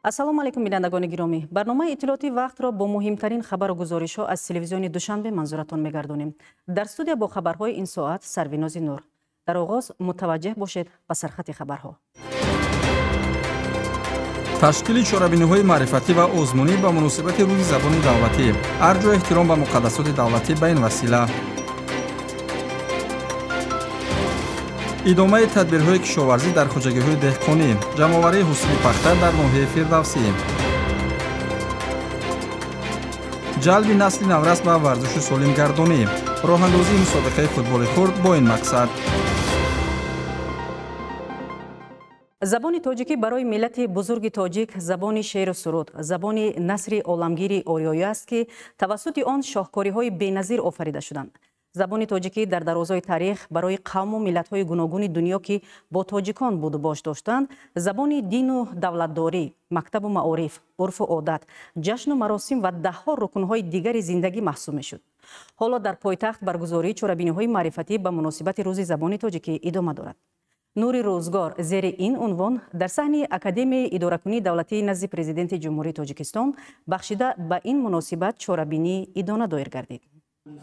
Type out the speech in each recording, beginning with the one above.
Ассалому алайкум, бинандагони гиромӣ. Барномаи иттилоотии вақтро бо муҳимтарин хабару гузоришҳо аз телевизиони Душанбе манзуратон мегардонем. Дар студия бо хабарҳои ин соат Сарвинози Нур. Дар оғоз мутаваҷҷеҳ бошед ба сархати хабарҳо. Ташкили чорабиниҳои маърифатӣ ва озмунӣ ба муносибати Рӯзи забони давлатӣ, арҷу эҳтиром ба муқаддасоти давлатӣ ба ин васила. Идомаи тадбирҳои кишоварзӣ дар хоҷагиҳои деҳқонӣ, ҷамъоварии ҳосили пахта дар ноҳияи Фирдавсӣ. Ҷалби насли наврас ба варзиши солимгардонӣ, роҳандозии мусобиқаи футболи хурд бо ин мақсад. Забони тоҷикӣ барои миллати бузурги тоҷик забони шеъру суруд, забони насри оламгири ориёӣ аст, ки тавассути он шоҳкориҳои беназир офарида шуданд. Забони тоҷикӣ дар дарозои таърих барои қавму миллатҳои гуногуни дунё, ки бо тоҷикон будубош доштанд, забони дину давлатдорӣ, мактабу маориф, урфу одат, ҷашну маросим ва даҳҳо рукнҳои дигари зиндагӣ маҳсуб мешуд. Ҳоло дар пойтахт баргузории чорабиниҳои маърифатӣ ба муносибати Рӯзи забони тоҷикӣ идома дорад. Нури рӯзгор зери ин унвон дар саҳни Академияи идоракунии давлатии назди Президенти Ҷумҳурии Тоҷикистон бахшида ба ин муносибат чорабинӣ идона доир гардид.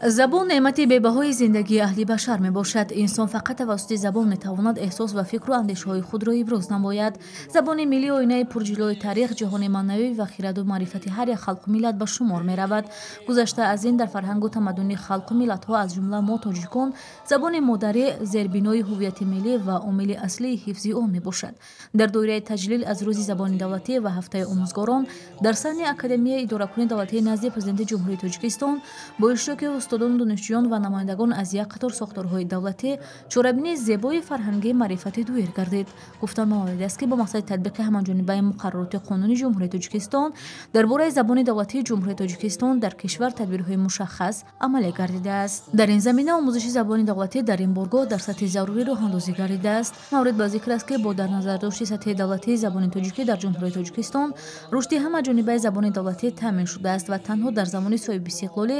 Забон неъмати бебаҳои зиндагии аҳли башар мебошад. Инсон фақат тавассути забон метавонад эҳсос ва фикру андешаҳои худро иброз намояд. Забони миллӣ оинаи пурҷилои таърих, ҷаҳони маънавӣ ва хираду маърифати ҳар як халқу миллат ба шумор меравад. Гузашта аз ин, дар фарҳангу тамаддуни халқу миллатҳо, аз ҷумла мо тоҷикон, забони модарӣ зербинои ҳуввияти миллӣ ва омили аслии ҳифзи он мебошад. Дар доираи таҷлил аз Рӯзи забони давлатӣ ва ҳафтаи омӯзгорон дар саҳни Академияи идоракунии давлатии назди Президенти Ҷумҳурии Тоҷикистон бо иштироки устодону донишҷӯён ва намояндагон аз як қатор сохторҳои давлатӣ чорабинии зебои фарҳангии маърифатӣ доир гардид. Гуфта маврид аст, ки бо мақсади татбиқи ҳамаҷонибаи муқаррароти Қонуни Ҷумҳурии Тоҷикистон дар бораи забони давлатии Ҷумҳурии Тоҷикистон дар кишвар тадбирҳои мушаххас амалӣ гардидааст. Дар ин замина омӯзиши забони давлатӣ дар ин боргоҳ дар сатҳи зарурӣ роҳандозӣ гардидааст. Маврид ба зикр аст, ки бо дар назардошти сатҳи давлатии забони тоҷикӣ дар Ҷумҳурии Тоҷикистон рушди ҳамаҷонибаи забони давлатӣ таъмин шудааст ва танҳо дар замони соҳибистиқлолӣ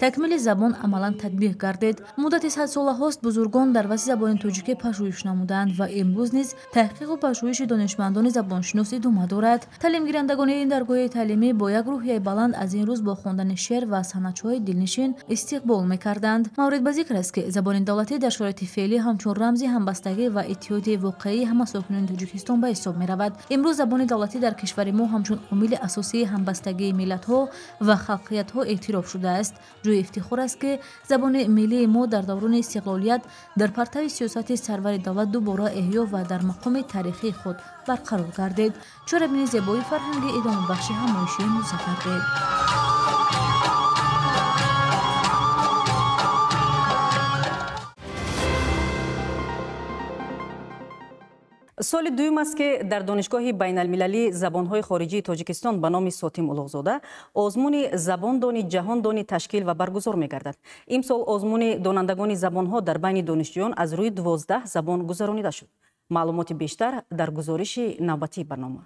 такмили забон амалан татбиқ гардид. Муддати садсолаҳост бузургон дар васфи забони тоҷикӣ пажӯҳиш намуданд ва имрӯз низ таҳқиқу пажӯҳиши донишмандони забоншинос идома дорад. Таълимгирандагони ин даргоҳи таълимӣ бо як рӯҳияи баланд аз ин рӯз бо хондани шеър ва санъатҳои дилнишин истиқбол мекарданд. Маврид ба зикр аст, ки забони давлатӣ дар шароити феълӣ ҳамчун рамзи ҳамбастагӣ ва иттиҳоди воқеии ҳама сокинони Тоҷикистон ба ҳисоб меравад. Имрӯз забони давлатӣ дар кишвари мо ҳамчун омили асосии ҳамбастагии миллатҳо ва халқиятҳо эътироф шудааст. Ҷои ифтихор аст, ки забони миллии мо дар даврони истиқлолият дар партави сиёсати сарвари давлат дубора эҳё ва дар мақоми таърихии худ барқарор гардид. Чорабинии зебои фарҳангӣ идомабахши ҳамоиши имрӯза гардид. Соли дуюм аст, ки дар Донишгоҳи байналмилалии забонҳои хориҷии Тоҷикистон ба номи Сотим Улуғзода озмуни забондони ҷаҳондонӣ ташкил ва баргузор мегардад. Имсол озмуни донандагони забонҳо дар байни донишҷӯён аз рӯи 12 забон гузаронида шуд. Маълумоти бештар дар гузориши навбатии барнома.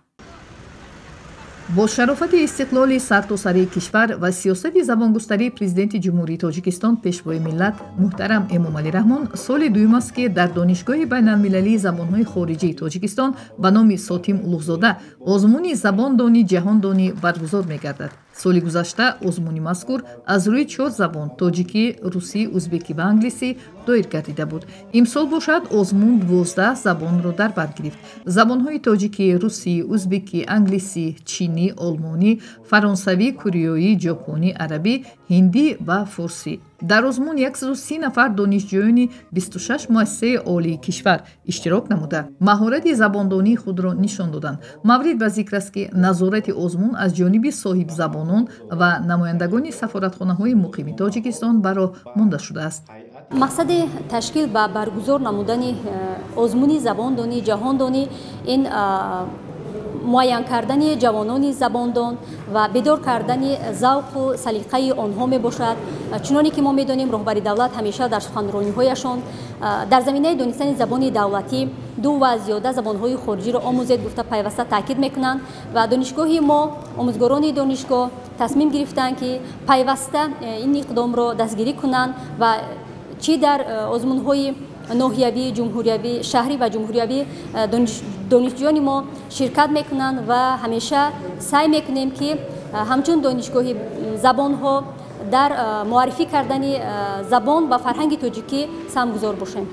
Бо шарофати истиқлоли сартосарии кишвар ва сиёсати забонгустарии Президенти Ҷумҳурии Тоҷикистон, Пешвои миллат муҳтарам Эмомалӣ Раҳмон, соли дуюм аст, ки дар Донишгоҳи байналмилалии забонҳои хориҷии Тоҷикистон ба номи Сотим Улуғзода озмуни забондонӣ ҷаҳондонӣ баргузор мегардад. Соли гузашта озмуни мазкур аз рӯи чор забон тоҷикӣ, русӣ, узбекӣ ва англисӣ доир гардида буд. Имсол бошад, озмун 12 забонро дар бар гирифт. Забонҳои тоҷикӣ, русӣ, узбекӣ, англисӣ, чинӣ, олмонӣ, фаронсавӣ, кореёӣ, ҷопонӣ, арабӣ, ҳиндӣ ва форсӣ. Дар озмун 130 нафар донишҷӯёни 26 муассисаи олии кишвар иштирок намуда, маҳорати забондонии худро нишон доданд. Маврид ба зикр аст, ки назорати озмун аз ҷониби соҳибзабонон ва намояндагони сафоратхонаҳои муқими Тоҷикистон ба роҳ монда шудааст. Мақсади ташкил ва баргузор намудани озмуни забондонӣ ҷаҳондонӣ ин муайян кардани ҷавонони забондон ва бедор кардани завқу салиқаи онҳо мебошад. Чуноне ки мо медонем, роҳбари давлат ҳамеша дар суханрониҳояшон дар заминаи донистани забони давлатӣ ду ва зиёда забонҳои хориҷиро омӯзед гуфта пайваста таъкид мекунанд ва донишгоҳи мо, омӯзгорони донишгоҳ тасмим гирифтанд, ки пайваста ин иқдомро дастгирӣ кунанд ва чӣ дар озмунҳои ноҳиявӣ, ҷумҳуриявӣ, шаҳрӣ ва ҷумҳуриявӣ донишҷӯёни мо ширкат мекунанд ва ҳамеша саъй мекунем, ки ҳамчун донишгоҳи забонҳо дар муаррифӣ кардани забон ва фарҳанги тоҷикӣ саҳмгузор бошем.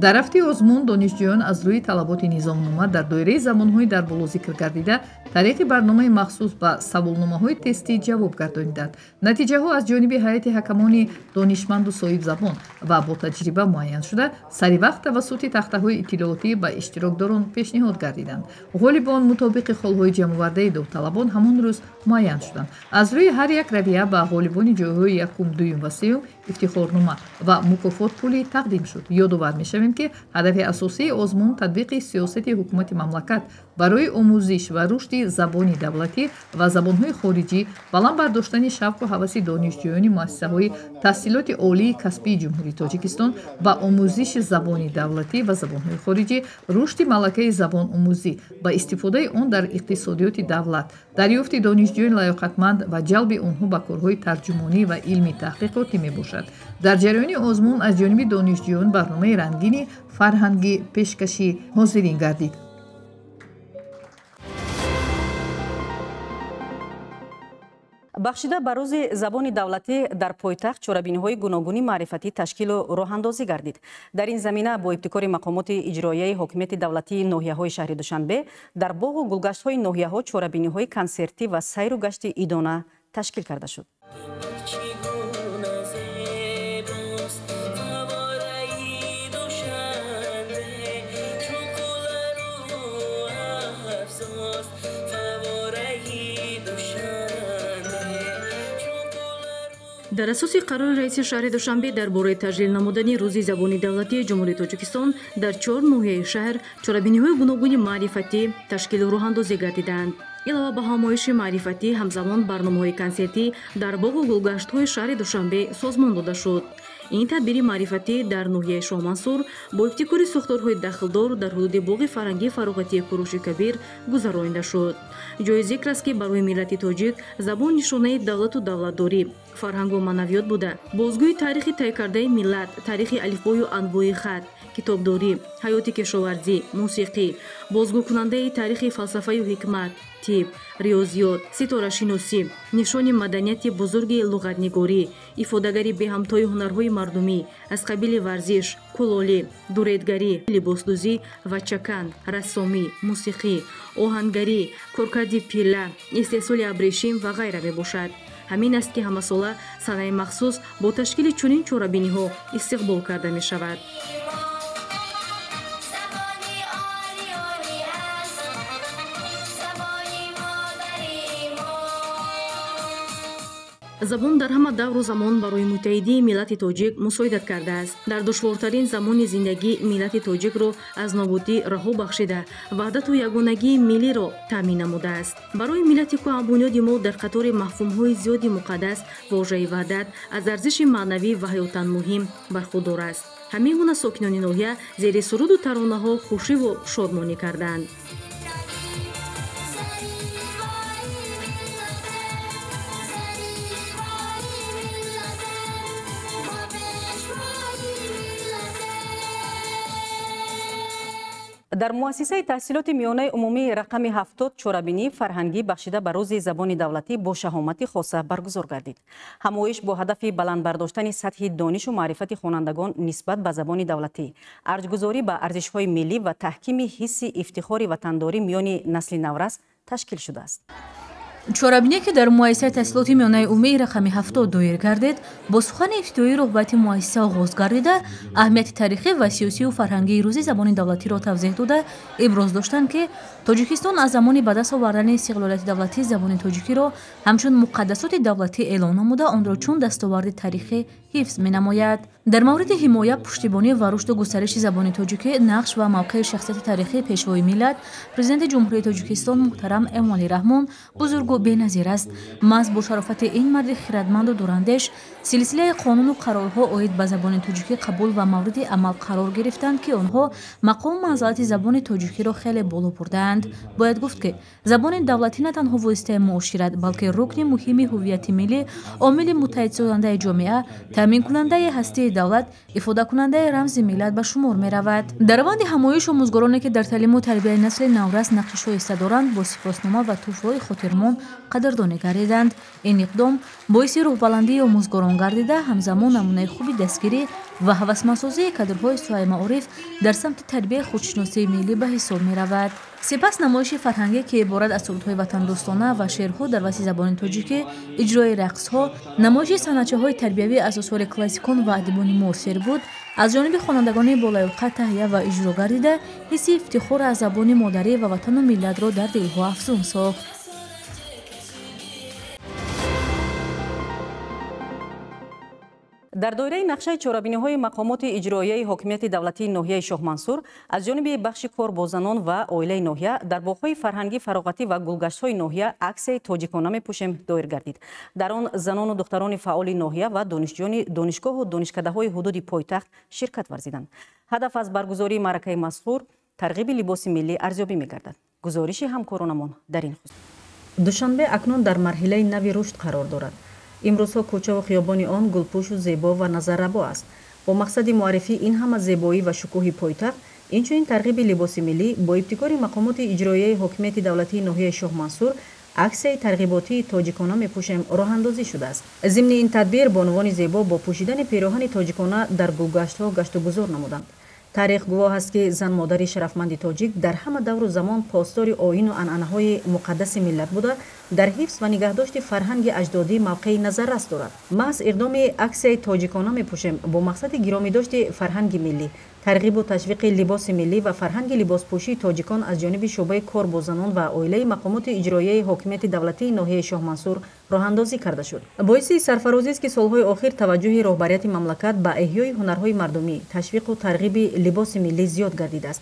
Дар рафти озмун донишҷӯён аз рӯи талаботи низомнома дар доираи забонҳои дар боло зикр гардида тариқи барномаи махсус ба саволномаҳои тестӣ ҷавоб гардониданд. Натиҷаҳо аз ҷониби ҳайати ҳакамони донишманду соҳибзабон ва бо таҷриба муайян шуда, сари вақт тавассути тахтаҳои иттилоотӣ ба иштирокдорон пешниҳод гардиданд. Ғолибон мутобиқи холҳои ҷамъовардаи довталабон ҳамон рӯз муайян шуданд. Аз рӯи ҳар як равия ба ғолибони ҷойҳои якум, дуюм ва сеюм ифтихорнома ва мукофот пулӣ тақдим шуд. Ёдовар мешавем, ки ҳадафи асосии озмун татбиқи сиёсати ҳукумати мамлакат барои омӯзиш ва рушди забони давлатӣ ва забонҳои хориҷӣ, баланд бардоштани шавқу ҳаваси донишҷӯёни муассисаҳои таҳсилоти олии касбии Ҷумҳурии Тоҷикистон ба омӯзиши забони давлатӣ ва забонҳои хориҷӣ, рушди малакаи забономӯзӣ ба истифодаи он дар иқтисодиёти давлат, дарёфти донишҷӯёни лаёқатманд ва ҷалби онҳо ба корҳои тарҷумонӣ ва илми таҳқиқотӣ мебошад. Дар ҷараёни озмун аз ҷониби донишҷӯён барномаи рангини фарҳангӣ пешкаши ҳозирин гардид. Бахшида ба рӯзи забони давлатӣ дар пойтахт чорабиниҳои гуногуни маърифатӣ ташкилу роҳандозӣ гардид. Дар ин замина бо ибтикори мақомоти иҷроияи ҳокимияти давлатии ноҳияҳои шаҳри Душанбе дар боғу гулгаштҳои ноҳияҳо чорабиниҳои консертӣ ва сайру гашти идона ташкил карда шуд. Дар асоси қарори раиси шаҳри Душанбе дар бораи таҷлил намудани рӯзи забони давлатии Ҷумҳурии Тоҷикистон дар 4 ноҳияи шаҳр чорабиниҳои гуногуни маърифатӣ ташкилу роҳандозӣ гардиданд. Илова ба ҳамоиши маърифатӣ ҳамзамон барномаҳои консертӣ дар боғу гулгаштҳои шаҳри Душанбе созмон дода шуд. Ин тадбири маърифатӣ дар ноҳияи Шоҳмансур бо ибтикори сохторҳои дахлдор дар ҳудуди боғи фарҳангии фароғатии Куруши Кабир гузаронида шуд. Ҷои зикр аст, ки барои миллати тоҷик забон нишонаи давлату давлатдорӣ, фарҳангу маънавиёт буда, бозгӯи таърихи тай кардаи миллат, таърихи алифбою анвои хат, китобдорӣ, ҳаёти кишоварзӣ, мусиқӣ, бозгӯкунандаи таърихи фалсафаю ҳикмат, тиб, риёзиёт, ситорашиносӣ, нишони маданияти бузурги луғатнигорӣ, ифодагари беҳамтои ҳунарҳои мардумӣ аз қабили варзиш, кулолӣ, дуредгарӣ, либосдӯзӣ ва чакан, рассомӣ, мусиқӣ, оҳангарӣ, коркарди пилла, истеҳсоли абрешим ва ғайра мебошад. Ҳамин аст, ки ҳамасола санаи махсус бо ташкили чунин чорабиниҳо истиқбол карда мешавад. Забон дар ҳама давру замон барои муттаҳидии миллати тоҷик мусоидат кардааст. Дар душвортарин замони зиндагӣ миллати тоҷикро аз нобудӣ раҳо бахшида, ваҳдату ягонагии миллиро таъмин намудааст. Барои миллати кӯҳанбунёди мо дар қатори мафҳумҳои зиёди муқаддас вожаи ваҳдат аз арзиши маънавӣ ва ҳаётан муҳим бархурдор аст. Ҳамин гуна сокинони ноҳия зери суруду таронаҳо хушиву шодмонӣ карданд. Дар муассисаи таҳсилоти миёнаи умумии рақами 70 чорабинии фарҳангӣ бахшида ба рӯзи забони давлатӣ бо шаҳомати хоса баргузор гардид. Ҳамоиш бо ҳадафи баланд бардоштани сатҳи донишу маърифати хонандагон нисбат ба забони давлатӣ, арҷгузорӣ ба арзишҳои миллӣ ва таҳкими ҳисси ифтихори ватандорӣ миёни насли наврас ташкил шудааст. Чорабине, ки дар муассисаи таҳсилоти миёнаи умумии рақами 70 доир гардид, бо сухани ифтитоҳии роҳбарияти муассиса оғоз гардида, аҳамияти таърихӣ ва сиёсию фарҳангии рӯзи забони давлатиро тавзеҳ дода, иброз доштанд, ки Тоҷикистон аз замони ба даст овардани истиқлолияти давлатӣ забони тоҷикиро ҳамчун муқаддасоти давлатӣ эълон намуда, онро чун дастоварди таърихӣ ҳифз менамояд. Дар мавриди ҳимоя, пуштибонӣ ва рушду густариши забони тоҷикӣ, нақш ва мавқеи шахсияти таърихии пешвои миллат, Президенти Ҷумҳурии Тоҷикистон муҳтарам Эмомалӣ Раҳмон бузургу беназир аст. Маҳз бо шарофати ин марди хирадманду дурандеш силсилаи қонуну қарорҳо оид ба забони тоҷикӣ қабул ва мавриди амал қарор гирифтанд, ки онҳо мақому манзалати забони тоҷикиро хеле боло бурдаанд. намоянд. Бояд гуфт, ки забони давлатӣ на танҳо воситаи муошират, балки рукни муҳими ҳуввияти миллӣ, омили муттаҳидсозандаи ҷомеа, таъминкунандаи ҳастии давлат, ифодакунандаи рамзи миллат ба шумор меравад. Дар раванди ҳамоиш омӯзгороне, ки дар таълиму тарбияи насли наврас нақши шоиста доранд, бо сипоснома ва тӯҳфаҳои хотирмон қадрдонӣ гардиданд. Ин иқдом боиси рӯҳбаландии омӯзгорон гардида, ҳамзамон намунаи хуби дастгирӣ ва ҳавасмандсозии кадрҳои соҳаи маориф дар самти тарбияи худшиносии миллӣ ба ҳисоб меравад. Сипас намоиши фарҳангӣ, ки иборат аз сурудҳои ватандӯстона ва шеърҳо дар васфи забони тоҷикӣ, иҷрои рақсҳо, намоиши санъатчаҳои тарбиявӣ аз осори классикон ва адибони муосир буд, аз ҷониби хонандагони болаёқат таҳия ва иҷро гардида, ҳисси ифтихор аз забони модарӣ ва ватану миллатро дар дилҳо афзун сохт. Дар доираи нақшаи чорабиниҳои мақомоти иҷроияи ҳокимияти давлатии ноҳияи Шоҳмансур аз ҷониби бахши кор бо занон ва оилаи ноҳия дар боғҳои фарҳангӣ, фароғатӣ ва гулгаштҳои ноҳия аксияи тоҷикона мепӯшем доир гардид. Дар он занону духтарони фаъоли ноҳия ва донишҷӯёни донишгоҳу донишкадаҳои ҳудуди пойтахт ширкат варзиданд. Ҳадаф аз баргузории маъракаи мазкур тарғиби либоси миллӣ арзёбӣ мегардад. Гузориши ҳамкоронамон дар ин хусус. Душанбе акнун дар марҳилаи нави рушд қарор дорад. Имрӯзҳо кӯчаву хиёбони он гулпӯшу зебо ва назаррабо аст. Бо мақсади муаррифии ин ҳама зебоӣ ва шукӯҳи пойтахт, инчунин тарғиби либоси миллӣ бо ибтикори мақомоти иҷроияи ҳокимияти давлатии ноҳияи Шоҳмансур аксияи тарғиботии тоҷикона мепӯшем роҳандозӣ шудааст. Зимни ин тадбир бонувони зебо бо пӯшидани пироҳани тоҷикона дар гулгаштҳо гаштугузор намуданд. Таърих гувоҳ аст, ки зан-модари шарафманди тоҷик дар ҳама давру замон посдори оину анъанаҳои муқаддаси миллат буда, дар ҳифз ва нигаҳдошти фарҳанги аҷдодӣ мавқеи назаррас дорад. Маҳз иқдоми аксияи тоҷикона мепӯшем бо мақсади гиромидошти фарҳанги миллӣ, тарғибу ташвиқи либоси миллӣ ва фарҳанги либоспӯшии тоҷикон аз ҷониби шӯъбаи кор бо занон ва оилаи мақомоти иҷроияи ҳокимияти давлатии ноҳияи Шоҳмансур роҳандозӣ карда шуд. Боиси сарфарозист, ки солҳои охир таваҷҷӯҳи роҳбарияти мамлакат ба эҳёи ҳунарҳои мардумӣ, ташвиқу тарғиби либоси миллӣ зиёд гардидааст.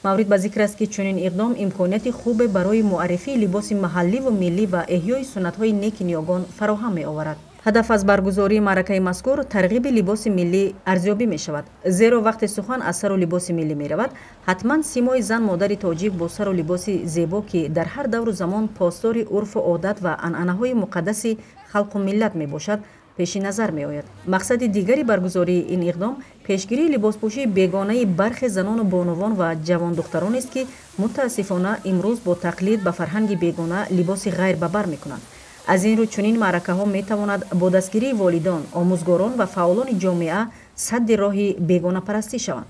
Маврид ба зикр аст, ки чунин иқдом имконияти хубе барои муаррифии либоси маҳалливу миллӣ ва эҳёи суннатҳои неки ниёгон фароҳам меоварад. Ҳадаф аз баргузории маъракаи мазкур тарғиби либоси миллӣ арзёбӣ мешавад. Зеро вақте сухан аз сару либоси миллӣ меравад, ҳатман симои зан модари тоҷик бо сару либоси зебо, ки дар ҳар давру замон посдори урфу одат ва анъанаҳои муқаддаси халқу миллат мебошад, пеши назар меояд. Мақсади дигари баргузории ин иқдом пешгирии либоспӯшии бегонаи бархе занону бонувон ва ҷавондухтаронест, ки мутаассифона имрӯз бо тақлид ба фарҳанги бегона либоси ғайр ба бар мекунанд. Аз ин рӯ чунин маъракаҳо метавонад бо дастгирии волидон, омӯзгорон ва фаъолони ҷомеа садди роҳи бегонапарастӣ шаванд.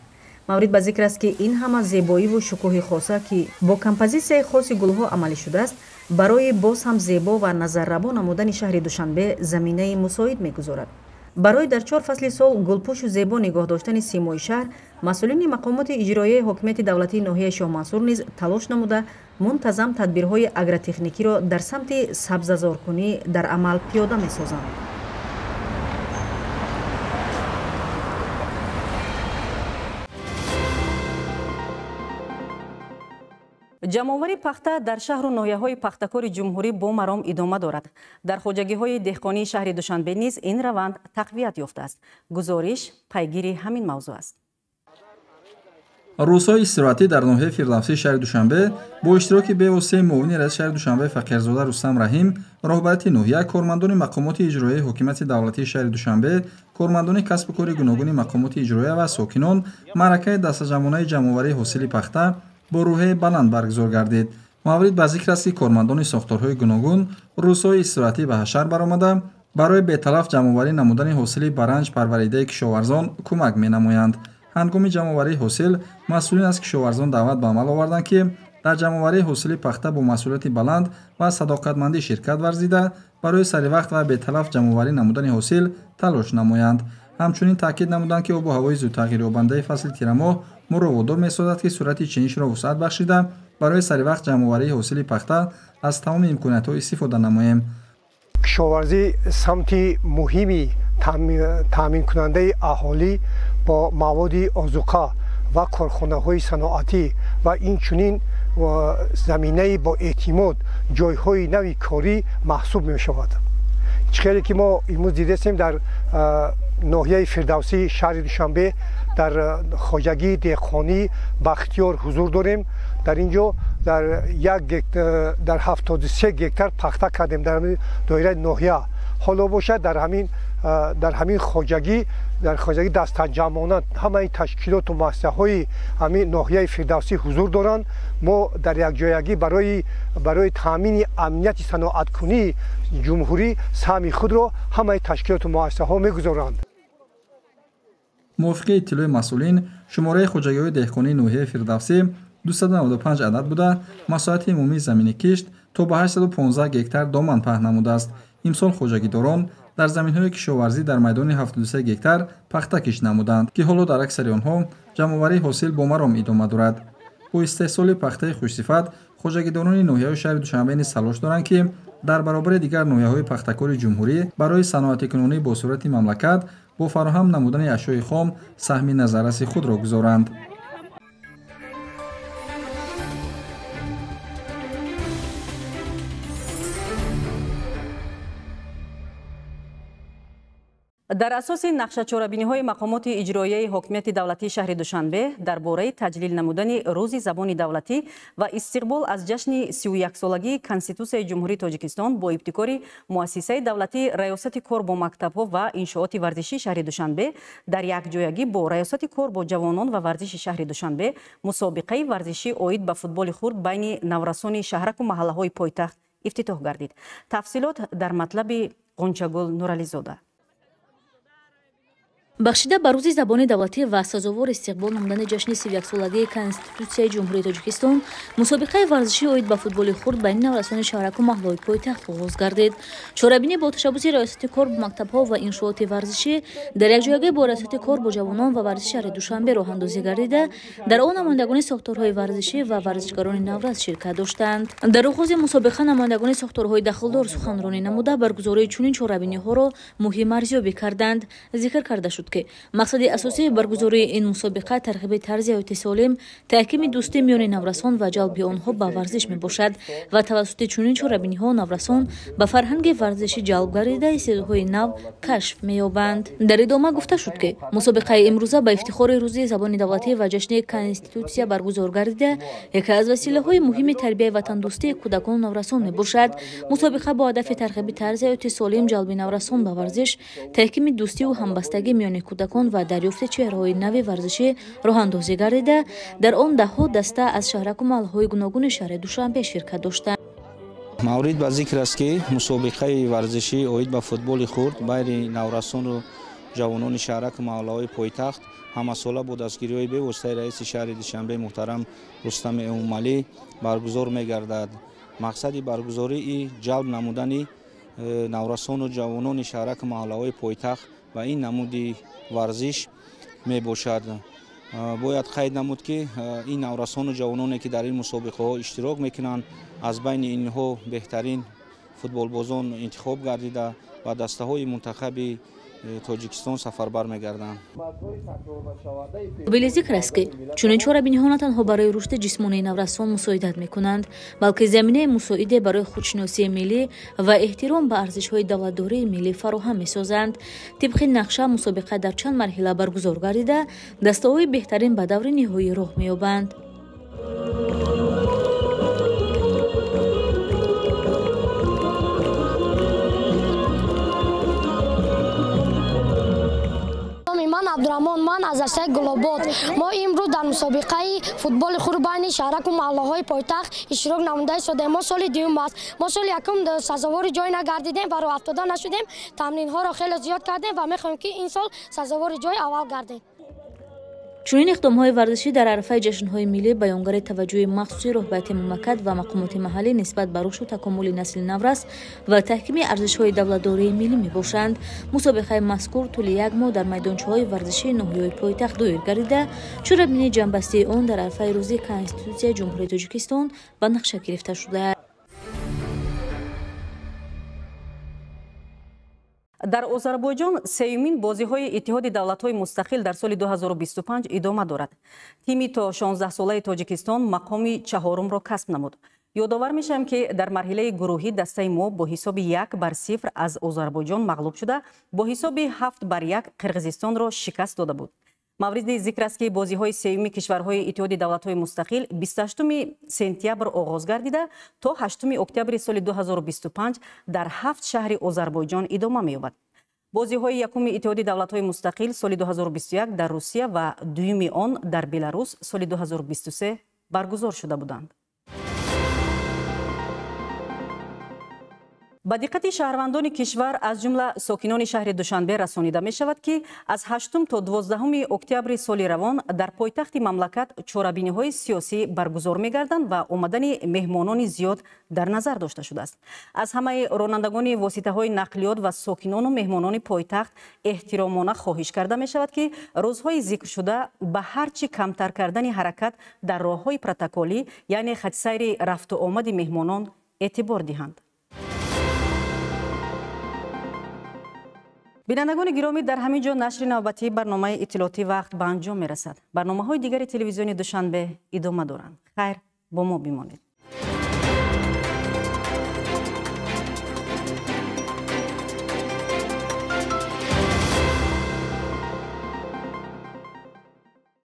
Маврид ба зикр аст, ки ин ҳама зебоиву шукӯҳи хоса, ки бо композитсияи хоси гулҳо амалӣ шудааст, барои боз ҳам зебо ва назаррабо намудани шаҳри Душанбе заминаи мусоид мегузорад. Барои дар чор фасли сол гулпӯшу зебо нигоҳ доштани симои шаҳр, масъулини мақомоти иҷроияи ҳокимияти давлатии ноҳияи Шоҳмансур низ талош намуда, мунтазам тадбирҳои агротехникиро дар самти сабзазоркунӣ дар амал пиёда месозанд. Ҷамъоварии пахта дар шаҳру ноҳияҳои пахтакори ҷумҳурӣ бо маром идома дорад. Дар хоҷагиҳои деҳқонии шаҳри Душанбе низ ин раванд тақвият ёфтааст. Гузориш пайгири ҳамин мавзӯъ аст. Рӯзҳои истироҳатӣ дар ноҳияи Фирдавсии шаҳри Душанбе бо иштироки бевоситаи муовини раиси шаҳри Душанбе Фақирзода Рустам Раҳим, роҳбарияти ноҳия, кормандони мақомоти иҷроияи ҳокимияти давлатии шаҳри Душанбе, кормандони касбу кори гуногуни мақомоти иҷроия ва сокинон маъракаи дастаҷамъонаи ҷамъоварии ҳосили пахта бо рӯҳияи баланд баргузор гардид. Маврид ба зикр аст, ки кормандони сохторҳои гуногун рӯзҳои истироҳатӣ ба ҳашар баромада, барои беталаф ҷамъоварӣ намудани ҳосили баранҷ парваридаи кишоварзон кӯмак менамоянд. Ҳангоми ҷамъоварии ҳосил масъулин аз кишоварзон даъват ба амал оварданд, ки дар ҷамъоварии ҳосили пахта бо масъулияти баланд ва садоқатмандӣ ширкат варзида, барои саривақт ва беталаф ҷамъоварӣ намудани ҳосил талош намоянд. Ҳамчунин таъкид намуданд, ки обу ҳавои зудтағйирёбандаи фасли тирамоҳ моро водор месозад, ки суръати чинишро вусъат бахшида, барои саривақт ҷамъоварии ҳосили пахта аз тамоми имкониятҳо истифода намоем. Кишоварзӣ самти муҳими таъминкунандаи аҳолӣ бо маводи озуқа ва корхонаҳои саноатӣ ва инчунин заминаи боэътимод ҷойҳои нави корӣ маҳсуб мешавад. Чӣ хеле ки мо имрӯз дидастем, дар ноҳияи Фирдавсии шаҳри Душанбе дар хоҷагии деҳқонии Бахтиёр ҳузур дорем. Дар ин ҷо дар 73 гектар пахта кардем дар доираи ноҳия. Ҳоло бошад дар ҳамин хоҷагӣ дар хоҷагӣ дастаҷамъона ҳамаи ташкилоту муассисаҳои ҳамин ноҳияи Фирдавсӣ ҳузур доранд. Мо дар якҷоягӣ барои таъмини амнияти саноаткунии ҷумҳурӣ саҳми худро ҳамаи ташкилоту муассисаҳо мегузоранд. Мувофиқи иттилои масъулин, шумораи хоҷагиҳои деҳқонии ноҳияи Фирдавсӣ 295 адад буда, масоҳати умумии замини кишт то ба 815 гектар доман паҳн намудааст. Имсол хоҷагидорон дар заминҳои кишоварзӣ дар майдони 73 гектар пахта кишт намуданд, ки ҳоло дар аксари онҳо ҷамъоварии ҳосил бо маром идома дорад. Бо истеҳсоли пахтаи хушсифат хоҷагидорони ноҳияҳои шаҳри Душанбе низ талош доранд, ки дар баробари дигар ноҳияҳои пахтакори ҷумҳурӣ барои саноатикунонии босуръати мамлакат бо фароҳам намудани ашёи хом саҳми назарраси худро гузоранд. Дар асоси нақшачорабиниҳои мақомоти иҷроияи ҳокимияти давлатии шаҳри Душанбе дар бораи таҷлил намудани рӯзи забони давлатӣ ва истиқбол аз ҷашни 31-солагии Конститутсияи Ҷумҳурии Тоҷикистон бо ибтикори муассисаи давлатии Раёсати кор бо мактабҳо ва иншооти варзишии шаҳри Душанбе дар якҷоягӣ бо Раёсати кор бо ҷавонон ва варзиши шаҳри Душанбе мусобиқаи варзишӣ оид ба футболи хурд байни наврасони шаҳраку маҳаллаҳои пойтахт ифтитоҳ гардид. Тафсилот дар матлаби Ғунчагул Нурализода. Бахшида ба рӯзи забони давлатӣ ва сазовор истиқбол намудани ҷашни 31-солагии Конститутсияи Ҷумҳурии Тоҷикистон мусобиқаи варзишӣ оид ба футболи хурд байни наврасони шаҳраку маҳаллаҳои пойтахт оғоз гардид. Чорабинӣ бо ташаббуси Раёсати кор бо мактабҳо ва иншооти варзишӣ дар якҷоягӣ бо Раёсати кор бо ҷавонон ва варзиши шаҳри Душанбе роҳандозӣ гардида, дар он намояндагони сохторҳои варзишӣ ва варзишгарони наврас ширкат доштанд. Дар оғози мусобиқа намояндагони сохторҳои дахлдор суханронӣ намуда баргузории чунин чорабиниҳоро муҳим арзёбӣ карданд. Зикр карда шуд, ки мақсади асосии баргузории ин мусобиқа тарғиби тарзи ҳаёти солим, таҳкими дӯстӣ миёни наврасон ва ҷалби онҳо ба варзиш мебошад ва тавассути чунин чорабиниҳо наврасон ба фарҳанги варзишӣ ҷалб гардида истеъдодҳои нав кашф меёбанд. Дар идома гуфта шуд, ки мусобиқаи имрӯза ба ифтихори рӯзи забони давлатӣ ва ҷашни Конститутсия баргузор гардида яке аз василаҳои муҳими тарбияи ватандӯстии кӯдакону наврасон мебошад. Мусобиқа бо ҳадафи тарғиби тарзи ҳаёти солим, ҷалби наврасон ба варзиш, таҳкими дӯстиву ҳамбастагӣ миёни кӯдакон ва дарёфти чеҳраҳои нави варзишӣ роҳандозӣ гардида, дар он даҳҳо даста аз шаҳраку маҳаллаҳои гуногуни шаҳри Душанбе ширкат доштанд. Маврид ба зикр аст, ки мусобиқаи варзишӣ оид ба футболи хурд байни наврасону ҷавонони шаҳраку маҳаллаҳои пойтахт ҳамасола бо дастгириҳои бевоситаи раиси шаҳри Душанбе муҳтарам Рустам Эмомалӣ баргузор мегардад. Мақсади баргузории ҷалб намудани наврасону ҷавонони шаҳраку маҳаллаҳои пойтахт ва ин намуди варзиш мебошад. Бояд қайд намуд, ки ин наврасону ҷавононе, ки дар ин мусобиқаҳо иштирок мекунанд, аз байни инҳо беҳтарин футболбозон интихоб гардида ва дастаҳои мунтахаби Тоҷикистон сафарбар мегарданд. Қобили зикр аст, ки чунин чорабиниҳо на танҳо барои рушди ҷисмонии наврасон мусоидат мекунанд, балки заминаи мусоиде барои худшиносии миллӣ ва эҳтиром ба арзишҳои давлатдории миллӣ фароҳам месозанд. Тибқи нақша мусобиқа дар чанд марҳила баргузор гардида, дастаҳои беҳтарин ба даври ниҳоӣ роҳ меёбанд. Абдураҳмон, ман аз дастаи Гулобод. Мо имрӯз дар мусобиқаи футболи хурд байни шаҳраку маҳаллаҳои пойтахт иштирок намуда истодаем. Мо соли дуюм аст. Мо соли якум сазовори ҷой нагардидем ва роҳафтода нашудем. Тамринҳоро хеле зиёд кардем ва мехоҳем, ки ин сол сазовори ҷои аввал гардем. Чунин иқдомҳои варзишӣ дар арафаи ҷашнҳои миллӣ баёнгари таваҷҷӯҳи махсуси роҳбарияти мамлакат ва мақомоти маҳаллӣ нисбат ба рушду такомули насли наврас ва таҳкими арзишҳои давлатдории миллӣ мебошанд. Мусобиқаи мазкур тӯли як моҳ дар майдончаҳои варзишии ноҳияҳои пойтахт доир гардида, чорабинии ҷамъбастии он дар арафаи рӯзи Конститутсияи Ҷумҳурии Тоҷикистон ба нақша гирифта шудааст. Дар Озарбойҷон сеюмин бозиҳои Иттиҳоди давлатҳои мустақил дар соли 2025 идома дорад. Тими то 16-солаи Тоҷикистон мақоми чаҳорумро касб намуд. Ёдовар мешавем, ки дар марҳилаи гурӯҳӣ дастаи мо бо ҳисоби 1-0 аз Озарбойҷон мағлуб шуда, бо ҳисоби 7-1 Қирғизистонро шикаст дода буд. Мавриди зикр аст, ки бозиҳои сеюми кишварҳои Иттиҳоди давлатҳои мустақил 28 сентябр оғоз гардида, то 8 октябри соли 2025 дар 7 шаҳри Озарбойҷон идома меёбад. Бозиҳои якуми Иттиҳоди давлатҳои мустақил соли 2021 дар Русия ва дуюми он дар Беларус соли 2023 баргузор шуда буданд. Ба диққати шаҳрвандони кишвар, аз ҷумла сокинони шаҳри Душанбе расонида мешавад, ки аз 8 то 12 октябри соли равон дар пойтахти мамлакат чорабиниҳои сиёсӣ баргузор мегарданд ва омадани меҳмонони зиёд дар назар дошта шудааст. Аз ҳамаи ронандагони воситаҳои нақлиёт ва сокинону меҳмонони пойтахт эҳтиромона хоҳиш карда мешавад, ки рӯзҳои зикршуда ба ҳар чӣ камтар кардани ҳаракат дар роҳҳои протоколӣ, яъне хатсайри рафту омади меҳмонон эътибор диҳанд. Бинандагони гиромӣ, дар ҳамин ҷо нашри навбатии барномаи иттилоотӣ вақт ба анҷом мерасад. Барномаҳои дигари телевизиони Душанбе идома доранд. Хайр, бо мо бимонед.